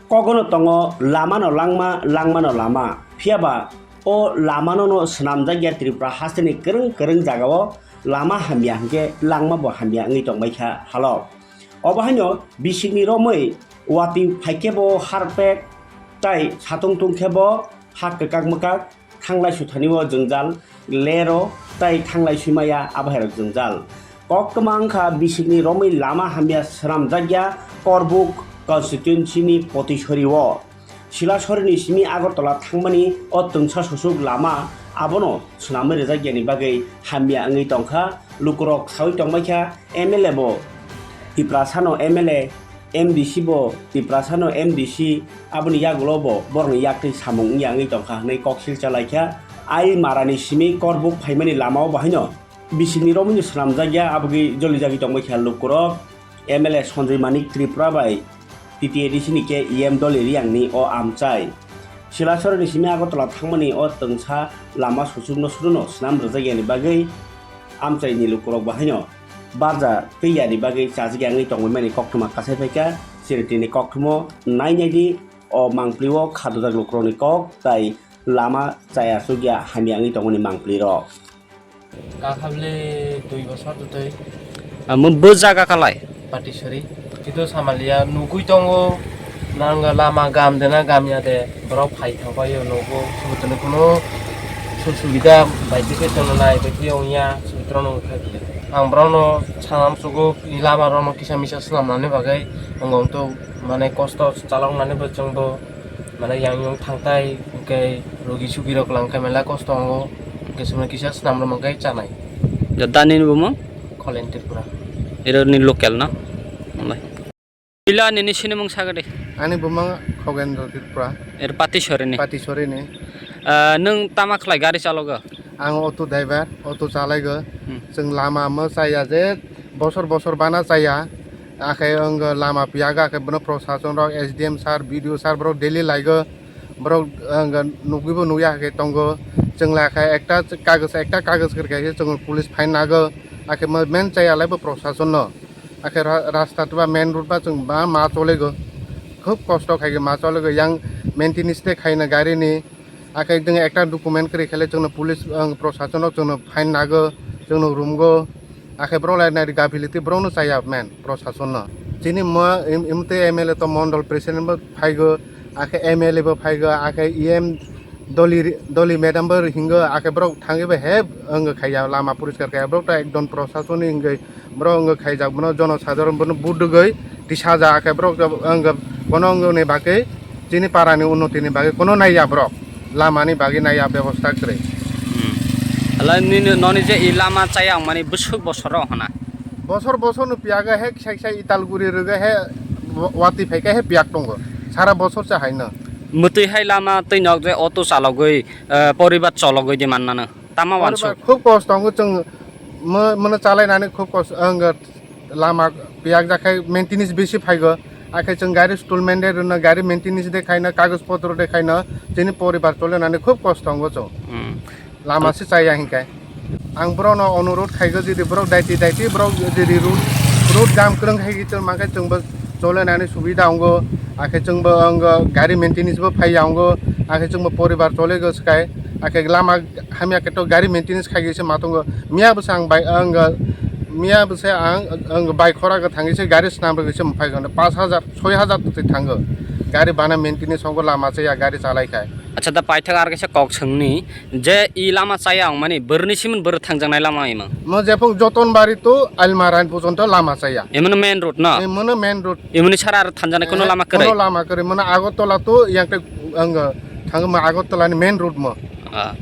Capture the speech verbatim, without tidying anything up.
Kogono tongo lamano langma, langmano lama. Phiyaba o lamanono swnamjakya Tripura hasteni kwrwng kwrwng jagao lama hamya hwnkhe langmabo hamya wngwi tongbaikha halok. Obo haino bisikni romwi watwi phaikhe bo harpek tai satung tungkhe bo ha kwkak mwkak. Thanglai suthani o jwngjal, lero tai thanglai suimaya abo hai rok jwngjal. Koktwma wngkha bisikni romwi lama hamya swnamjakya Korbuk constituency ni Potisori o. Silasori ni simi Agartala thangmani o twngsa susuk lama abono swnamwi rwjakyani bagwi hamya wngwi tongkha. Lukurok sawi tongbaikha M L A bo Tiprasano M L A, M D C bo Tiprasano M D C, aboni yagulo bo borokni yaktwi samung wngya wngwi tongkha hwnwi kok silcha laikha. Ai marani simi Korbuk phaimani lamao bo haino bisikni romwino swnamjakya, abogwi jolijagwi tongbaikha lukurok. M L A Sanjoy Manik Tripura bai T T A D C ni khe E M Dolly Reang ni o amchai. Silasori ni simi Agartala thangmani o twngsa lama susukno suduno swnam rwjakyani bagwi amchaini lukurok bo haino barja twi yani bagwi chajak yangwi tongwi mani koktwma kasai phaikha. Chini tini koktwmo nai naidi o mangpli o khadojak lukurokni kok tai lama chaya chukya hamya wngwi tongmani mangpli rok. Kakhabli dui bosor twi. Amo bo jaga kalai? Patisori. Kito samaliya nugui tongo. Nang lama gam de na gam ya de, borok phai thang pai yo nogo, subutoni kuno su-, subida bai twi khe chwng nai bai twi ongya, subutro no khai bile. Ang borok no sanam sugo, i lama rok no kisa misa swnam nani bagwi, ang to mane kosto chalok nani bo chwng bo, mane yang yung thang tai, hwnkhe rogi sugi rok lang khe mela kosto wngo, hwnkhe chwng no kisa swnam rok mankhe chanai. Da nini bumung? Kholen Tripura. Ero ni local na? Malai. Pila nini sinimung sagadi? Ani bumung Khogendra Tripura. Er Patisori ni? Patisori ni. Ah, nwng tama khlai gari chalogo? Ang auto driver, auto chalaigo. Hmm. Chwng lama mo chaya je bosor bosor bana chaya. Akhe ang lama piyaga, akhe bono prosason rok, S D M sir, B D O sir borok daily laigo. Borok ang nugwibo nugya khe tongo. Chwng lai khe ekta kagos, ekta kagos kwrwi khe chwng police fine nago. Akhe mo main chaya laibo prosason no. Akhe ra-, rasta ba main road ba chwng ba ma cholego. Khub kosto khai ma cholego, yang maintenance te khaina gari ni. Akhe chwng ekta document kwrwi khe le chwngno police, ang, prosason rok chwngno fine nago, chwngno rumgo. Akhe borok lai nai gapiliti borokno chaya main prosason no. Chini mo im-, imte M L A to mondol president bo phaigo, akhe M L A bo phaigo, akhe E M Doli, Doli madam bo hingo, akhe borok thangwi bo he wngwi khaiya, lama poriskar khaiya, borok ta ekdom prosasoni wngwi borok wngwi khaijak, bono jono sadharon bono budugwi tisa ja, akhe borok wngwi bono wngwi ni bagwi chini para ni unnoti ni bagwi kono naiya borok, lama ni bagwi naiya bebosta kwrwi. Hmm. Hala nini noni je i lama chaya wngmani bwswk bosor rok hona? Bosor bosor no piyaga he kisa kisa Italguri rwgwi he wa-, watwi phaikha he piyak tongo. Sara bosor se haino. Mwtwi hai lama twi nok je auto chalogwi, eh, poribar chologwi di mannano. Tama wansuk. Poribar khub kosto tongo chwng mo-, mono chalainani khub kosto, ang, lama piyak jak khai maintenance bisi phaigo. Akhe chwng gari stolment de rwno, gari maintenance de khaino, kagoj potro de khaino, chini poribar cholainani khub kosto tongo chwng. Hmm. Lama se chaya hinkhe. Ang borokno onurot khaigo, jodi borok daiti daiti borok jodi road, road jam kwrwng khai chwng mankhe chwngbo cholainani subida wngo, akhe chwngbo wngo gari maintenance bo phaiya wngo, akhe chwngbo poribar choligo swkai, akhe lama hamya khe to gari maintenance khai se ma tongo. Miya bwsa ang bai, wngo, miya bwsa ang, wngo, bai khora go thangwi se gari swnam rwgwi se phaigo, pash hajar, soi hajar twi thango. Gari bana maintenance wngo, lama chaya gari chalai khai. Acha, da paithak ar kaisa kok swngni. Je i lama chaya wngmani, bwrwini simon bwrw thangjaknai lama imang. Mo jephung Jotonbari to Almarain pojonto lama chaya. Emono main road no? Emono main road. Emoni sara aro thanjaknai kono lama kwrwi? Kono lama kwrwi. Mono Agartala to yang te ang thangma Agartala ni main road mo. Ah.